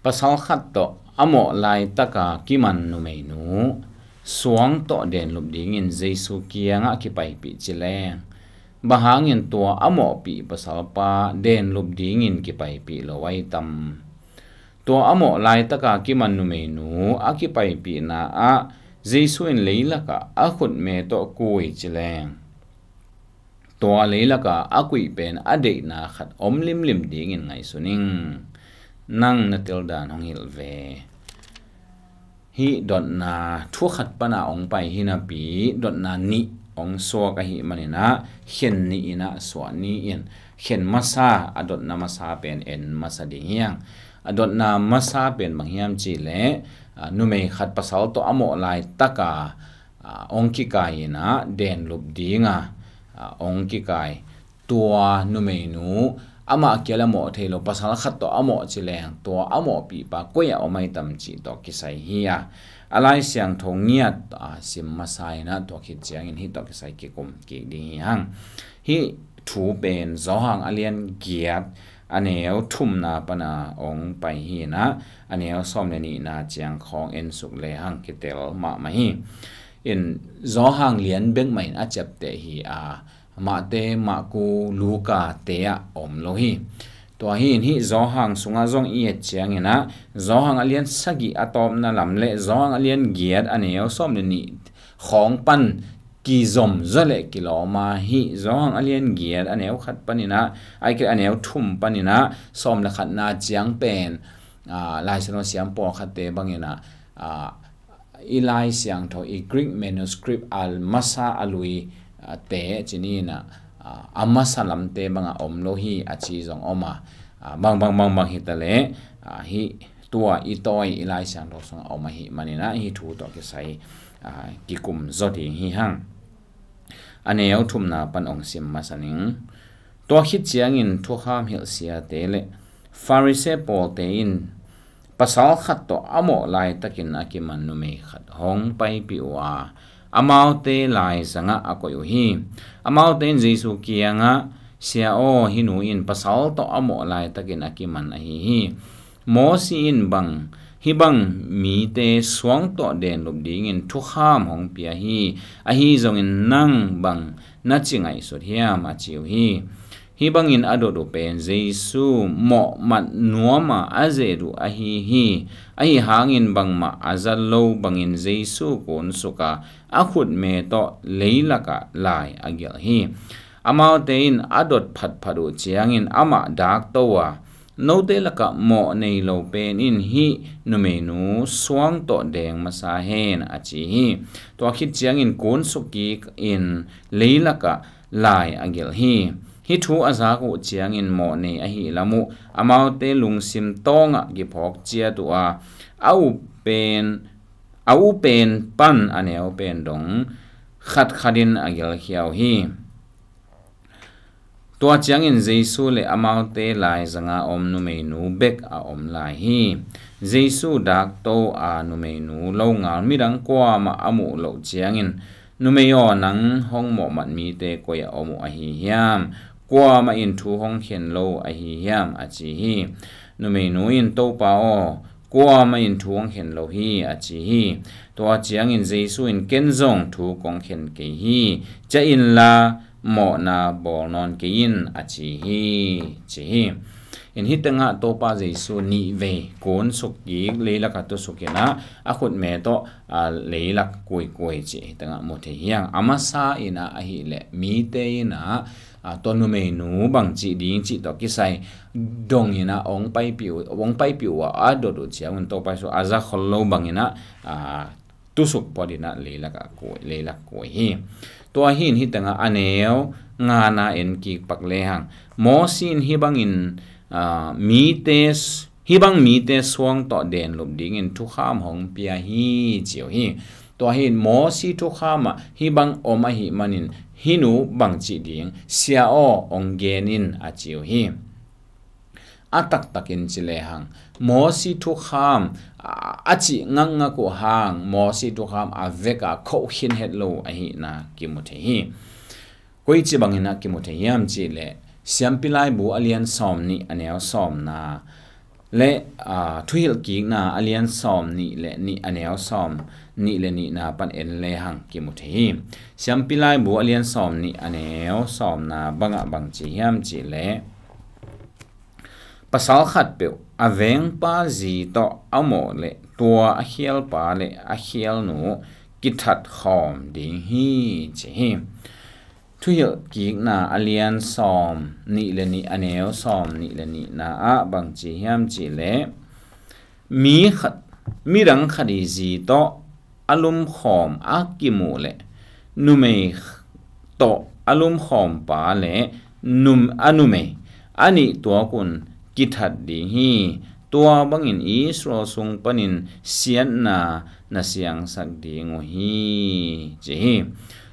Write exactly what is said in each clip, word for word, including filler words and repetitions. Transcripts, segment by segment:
Pasal khat tawh a mawh laitaka kiman numeinu suang tawh denlup dingin Jesu kiangah kipaipih ci leng, bang hangin tua a mawhpih pasalpa denlup dingin kipaipih lo ahi tam? Tua a mawh laitaka kiman numeinu a kipaipihna ah Jesu in leilakah a khutme tawh kui ci leng, tua leilaka a kuih pen a deihna khat om limlim dingin ngaihsun ing. Nang na teldan hong hilh ve. Hih dotna thu khat pana hong pai hi napi, dotna nih hong suak ahih maninah khen nih inah suah ni in, khen masa, a dotna masa pen en masa ding hiang. A dotna masa pen bang hiam cihleh, a, numei khat pasal tawh a mawh laitaka, a, hong kikai inah denlup dinga, a, hong kikai. Tua numeinu amah kia le a mawh thei lo, pasal khat tawh a mawh ci leng, tua a mawhpihpa koi-ah om ahi tam cih tawh kisai hi a, a Lai Siangtho ngiat, a, sim masa inah tua khit ciangin hih tawh kisai kikum kik ding hi hang. Hih thu pen Johan a lian giat, a neu thumna pana hong pai hi inah, a neu sawm le nihna ciang khawng en suk le hang kitel mahmah hi. In Johan lian bek mah in a ciapteh hi a, Mate, Marku, Luka te ah om lo hi. Tua hi in hih Johan sungah zong i et cianginah, Johan a lian sagih a tawpna lam le Johan a lian giat a neu sawm le nih khawng pan kizom zaw le kilawm a, hih Johan a lian giat a neu khat paninah, ai kei a neu thum paninah sawm le khatna ciang pen, a, Lai Siangtho siam pawlkhatte banginah, a, i Lai Siangtho, i Greek manuscript a masa a lui, a, te ci ni inah, a, a masa lamte bangah om lo hi a ci zong om a, a, bang bang bang bang hi ta leh, a, hih tua i tawi i Lai Siangtho sungah om ahih maninah hih thu tawh kisai, a, kikum zaw ding hi hang. A neu thumna pan hong sim masa ning. Tua khit ciangin thukham hilh siate le Pharisee pawlte in pasal khat tawh a mawh laitakin a kiman numei khat hong paipih uh a, amaute laizangah a koih uh hi. Amaute in Jesu kiangah, "Sia aw, hih nu in pasal tawh a mawh laitakin a kiman ahi hi. Mawsi in bang, hih bang mite suang tawh denlup dingin thukham hong pia hi. Ahi zongin nang bang na ci ngaihsut hiam?" a ci uh hi. Hih bangin a dot uh pen Jesu mawhmat nuama a zet uh ahi hi. Ahi hangin bangmah a za lo bangin Jesu kunsuka a khutme tawh leilakah lai a gelh hi. Amaute in a dot phatphat uh ciangin amah dakto a, "Note lakah mawh nei lo pen in hih numeinu suang tawh deng masa hen," a ci hi. Tua khit ciangin kunsuk kik in leilakah lai a gelh hi. Hih thu a zak uh ciangin mawh nei ahi lam uh amaute lungsim tawngah kiphawk ciat uh a, a u pen, a u pen pan a neu pen dong khatkhatin a gelkhia uh hi. Tua ciangin Jesu le amaute laizanga om numeinu bek a om lai hi. Jesu dakto a numeinu longal midang kuamah a muh loh ciangin, "Numei aw, nang hong mawhmat mite koi-ah om uh ahi hiam? Kuamah in thu hong khen lo ahi hiam?" a ci hi. Numeinu in, "Topa aw, kuamah in thu hong khen lo hi," a ci hi. Tua ciangin Jesu in, "Ken zong thu kong khen kei hi. Ciah inla mawhna bawl nawn kei in," a ci hi, ci hi. In hih tengah Topa Jesu nih vei kunsuk kik, leilakah tusuk inah a khutme tawh, a, leilak kuikui cih hih tengah mu thei hiang. A masa inah ahih leh mite inah, a, tua numeinu bang cih ding cih tawh kisai dong inah hong paipih uh, hong paipih uh a, a dot uh ciangun Topa Jesu a za khol lo bang inah, a, tusuk phot inah leilakah kui, leilak kui hi. Tua hi in hih tengah a neu ngana en kik pak lehang, Mawsi in hih bangin, a, mite s-, hih bang mite suang tawh denlup dingin thukham hong pia hi, ci uh hi. Tua hi in Mawsi thukham ah hih bang om ahih manin hih nu bang cih ding, "Sia aw," hong gen in, a ci uh hi. A taktakin ci lehang, Mawsi thukham, a, a cih ngakngak uh hang, Mawsi thukham a veka khoh khin het lo ahihna kimu thei hi. Koici bangin a kimu thei hiam cihleh, Siampi Laibu a lian sawm nih a neu sawmna, le, aa, Thuhilhkikna a lian sawm nih le nih a neu sawm nih le nihna pan en lehang kimu thei hi. Siampi Laibu a lian sawm nih a neu sawmna bangah bang ci hiam cih leh, pasal khatpeuh a vengpa zi tawh a mawh le tua a khialpa le a khialnu kithat khawm ding hi ci hi. Thuhilhkikna a lian sawm nih le nih a neu sawm nih le nihna ah bang ci hiam cih leh, mi khat, midang khat i zi tawh a lumkhawm a kimuh le numei tawh a lumkhawm pa le num, a numei a nih tuakun kithat ding hi. Tua bangin Israel sung panin siatna na siangsak ding uh hi ci hi.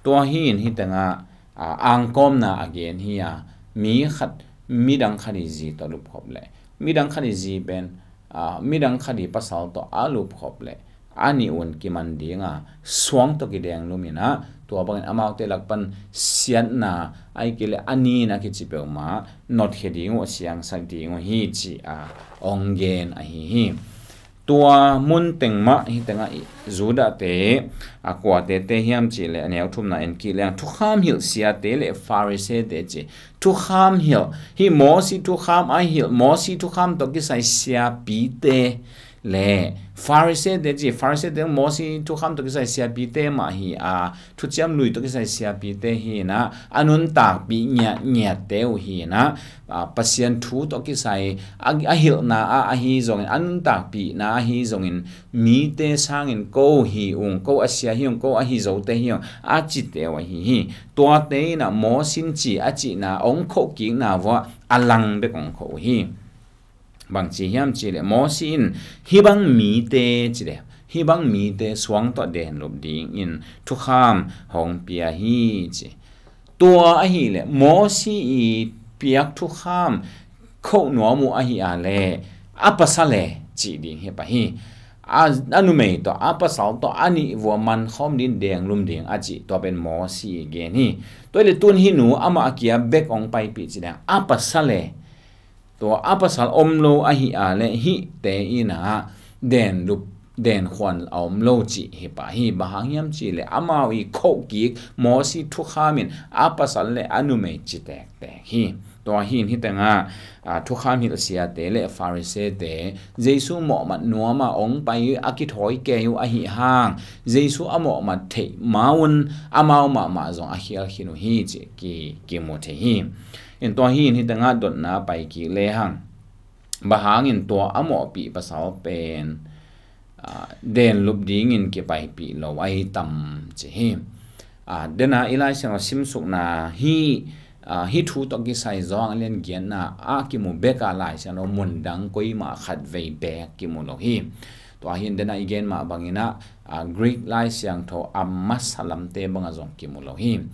Tua hi in hih tengah, aa, angkawmna a gen hi a, mi khat midang khat i zi tawh lupkhop le midang khat i zi pen, aa, midang khat i pasal tawh a lupkhop le a nih un kiman dinga suang tawh kideng luminah, tua bangin amaute lak pan siatna aike le a nin a kici peuhmah notkhia ding uh, a siangsak ding uh hi ci a ong gen ahi hi. Tua mun teng mah hih tengah i Judahte, a kuate te hiam cih le a neu thumna en kik leng, thukham hilh siate le Pharisee-te ci. Thukham hilh, hih Mosi thukham a hilh, Mosi thukham tawh kisai siapite le Pharisee-te ci. Pharisee-te Mosi thukham tawh kisai siapite mah hi a, thuciam lui tawh kisai siapite hi inah, a nuntakpih ngiatngiatte uh hi inah, aa, Pasian thu tawh kisai a, a hilhna ah ahi zongin, a nuntakpihna ahi zongin, mite sangin ko hi ung, ko a sia hi ung, ko a hi zote hi ung, a cite uh ahi hi. Tuate inah Mosi in ci a cihna ong khohkikna vuah a lang bek ong khoh uh hi. Bang ci hiam cih leh Mosi in hih bang mite ci le, hih bang mite suang tawh denlup dingin thukham hong pia hi ci. Tua ahih leh Mosi i piak thukham khoh nuam uh ahi a le, a pasal e cih ding hi pah hi. A, a numei tawh a pasal tawh a nih vua mankhawm ding, denglum ding a cih, tua pen Mosi i gen hi. Tua le tun hih nu amah a kia bek ong paipih ci leng, a pasal e, tua a pasal om lo ahi a le hihte inah denlup, denkhuan a om lo cih hi pah hi. Bang hang hiam cih le amau i khohkik Mosi thukham in a pasal le a numei ci tektek hi. Tua hi in hih tengah, aa, thukham hilh siate le Pharisee-te Jesu mawhmat nuam a ong pai a kithawi kei uh ahi hang, Jesu a mawhmat theih ma un amau mahmah zong a khial khin uh hi ci ki, kimu thei hi. In tua hi in hih tengah dotna pai kik lehang, bang hangin tua a mawhpih pasal pen, aa, denlup dingin kipaipih lo ahi tam ci hi. Aa, dena i Lai Siangtho simsukna hih, aa, hih thu tawh kisai Johan a lian giatna a kimu bek a, Lai Siangtho mundang koimah khatvei beek kimu lo hi. Tua hi in dena i gen mah banginah, aa, Greek Lai Siangtho a masa lamte bangah zong kimu lo hi.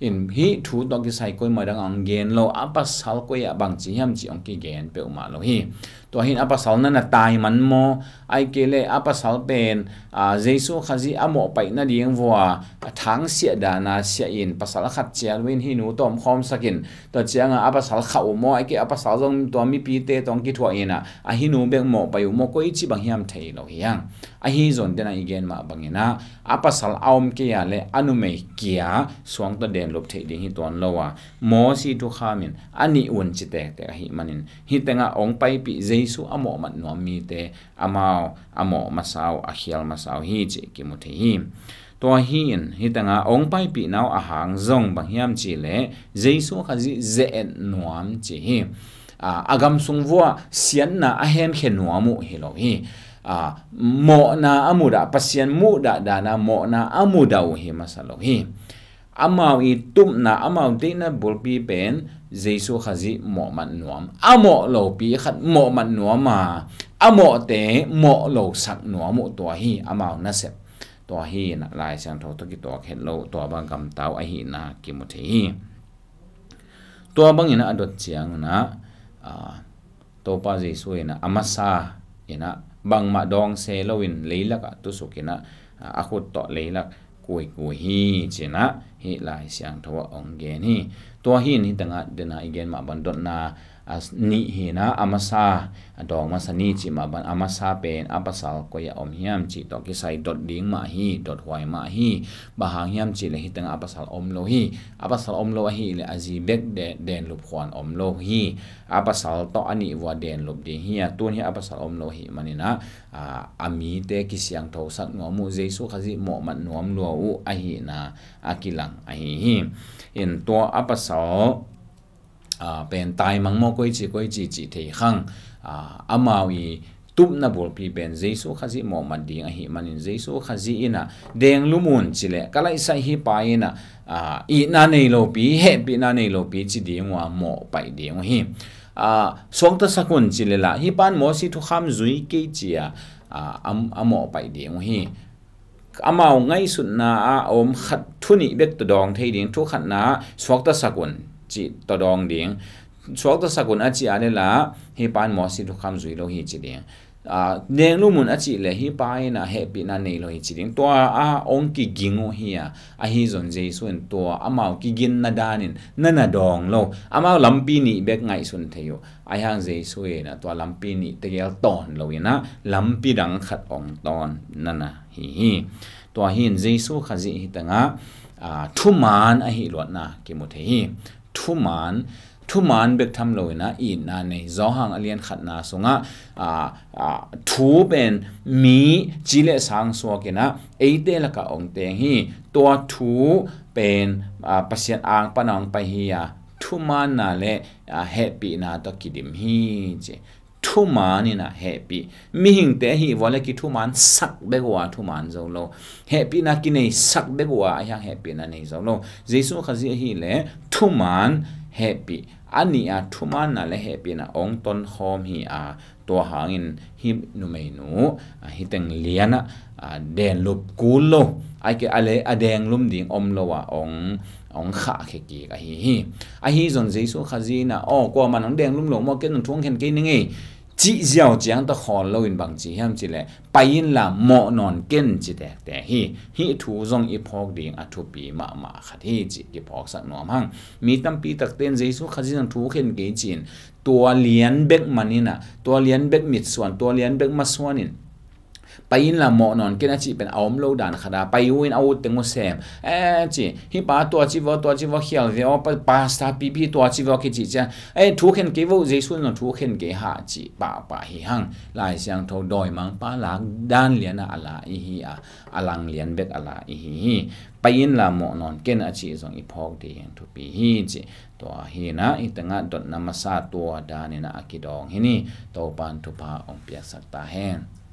In hih thu tawh kisai koimah dang ong gen lo, a pasal koi ah bang ci hiam cih ong kigen peuhmah lo hi. Tua hi in a pasal na na tai man maw, aike le a pasal pen, aa, Jesu Khazih a mawhpaih nading vua a thangsiah dana siah in pasal khat cial uh in hih nu tawh omkhawmsak in, tua ciangah a pasal khah uh maw, aike a pasal zong tua mipite tawh ong kithuah inah, a hih nu bek mawhpaih uh maw, koici bang hiam thei lo hi hang. Ahi zong dena i gen mah banginah a pasal a om kei a le a numei kia suang tawh denlup theih ding hi tuan lo a, Mosi thukham in a nih un ci tektek ahih manin hih tengah ong paipih Jesu a mawhmat nuam mite amau a mawh masa uh, a khial masa uh hi cih kimu thei hi. Tua hi in hih tengah ong paipihna uh a hang zong bang hiam cih leh Jesu Khazih ze-et nuam ci hi. Aa, a gam sung vua siatna a hemkhia nuam uh hi lo hi. Aa, mawhna a mudah, Pasian muhdah dana mawhna a mudah uh hi masa lo hi. Amau i tupna, amau deihna bulpi pen Jesu Khazih mawhmat nuam, a mawh lopi khat mawhmat nuam a, a mawhte mawh losak nuam uh, tua hi amau nasep. Tua hi inah Lai Siangtho tawh kituak het lo, tua bang gamta uh ahihna kimu thei hi. Tua bangin a dot cianginah, aa, Topa Jesu inah a masa inah bangmah dawngse loin leilakah tusuk inah, aa, a khut tawh leilak kuikui hi cinah hih Lai Siangtho ah ong gen hi. Tua hi in hih tengah dena i gen mah bang dotna, a nih hi-in ah, a masa, a dawng masa ni cih mah bang, a masa pen a pasal koi ah om hiam cih tawh kisai dot ding mah hi, dot huai mah hi. Bang hang hiam cih leh hih tengah a pasal om lo hi. A pasal om lo ahih leh a zi bek de-, denlup khuan om lo hi. A pasal tawh a nih vua denlup ding hi a, tun hi a pasal om lo ahih manin ah, a, a mite kisiangthosak nuam uh, Jesu Khazih mawhmat nuam lua uh ahihna a kilang ahi hi. In tua a pasal, a, pen taimang maw, koici koici cih thei khang, a, amau i tupna bulpi pen Jesu Khazih mawhmat ding ahih manin, Jesu Khazih in ah, denglum un ci leh, ka laihsaih hih pa in ah, a, itna nei lopi, hehpihna nei lopi ci ding uh a, mawhpaih ding uh hi. A, suaktasak un ci leh lah, hih pan Mosi thukham zui kei ci a, a, a, a mawhpaih ding uh hi. Amau ngaihsutna ah a om khat, thu nih bek tawh dawng thei ding, thu khatna ah suaktasak un cih tawh dawng ding, suaktasak un a cih a leh lah, hih pan Mosi thukham zui lo hi ci ding. A, denglum un a cih leh hih pa in ah hehpihna nei lo hi ci ding. Tua a hong kiging uh hi a, ahi zong Jesu in tua amau kiginna danin na na dawng lo. Amau lampi nih bek ngaihsun thei uh. Ahi hang Jesu in ah tua lampi nih tegel tawn lo in ah, lampi dang khat hong tawn na na hi hi. Tua hi in Jesu Khazih hih tengah, a, thuman ahi luatna kimu thei hi. Thuman, thuman bek tham lo in ah itna nei. Johan a lian khatna sungah, a, a, thu pen mi ci leh sang suak in ah eite lakah hong teng hi. Tua thu pen, a, Pasian ang pan a hong pai hi a, thumanna leh, a, hehpihna tawh kidim hi ci. Thuman in ah hehpih. Mihingte ahih vua leh kithuman sak bek uh a, thuman zo lo. Hehpihna kinei sak bek uh a, ahi hang hehpihna nei zo lo. Jesu Khazih ahih leh thuman, hehpih, a nih a thumanna leh hehpihna hong tonkhawm hi a, tua hangin hih numeinu, a, hih teng lian ah, a, denlup kul lo, a, ke, a leh a denglum ding om lo a, hong, hong khahkhia kik ahi hi. Ahi zong Jesu Khazih in ah, aw, kuaman hong denglum lo maw, ken zong thu hong khen kei ning ei, cih ziau ciang tawh khawl lo in bang ci hiam cih leh, pai inla mawh nawn ken ci tektek hi. Hih thu zong i phawk ding a thupi mahmah khat hi cih kiphawksak nuam hang. Mi tampi takte in Jesu Khazih in thu khen kei ci-in, tua lian bek man in ah, tua lian bek mitsuan, tua lian bek masuan in, pai inla mawh nawn ken a cih pen a om lo dan khat a, pai uh in a ut teng uh sem, e, ci, hih pa tua ci vua, tua ci vua, khial ve aw, pa, pastor pipi tua ci vua kici ciang, e, thu khen kei vo, Jesu in zong thu khen kei hah cih pahpah hi hang. Lai Siangtho dawimangpa lak dan lian ah a la i hi a, a lang lian bek a la i hi hi. Pai inla mawh nawn ken a cih zong i phawk ding thupi hi cih. Tua hi in ah, hih tengah dotna masa tua dan in ah a kidawng hi ni. Topa'n thupha hong piaksak ta hen.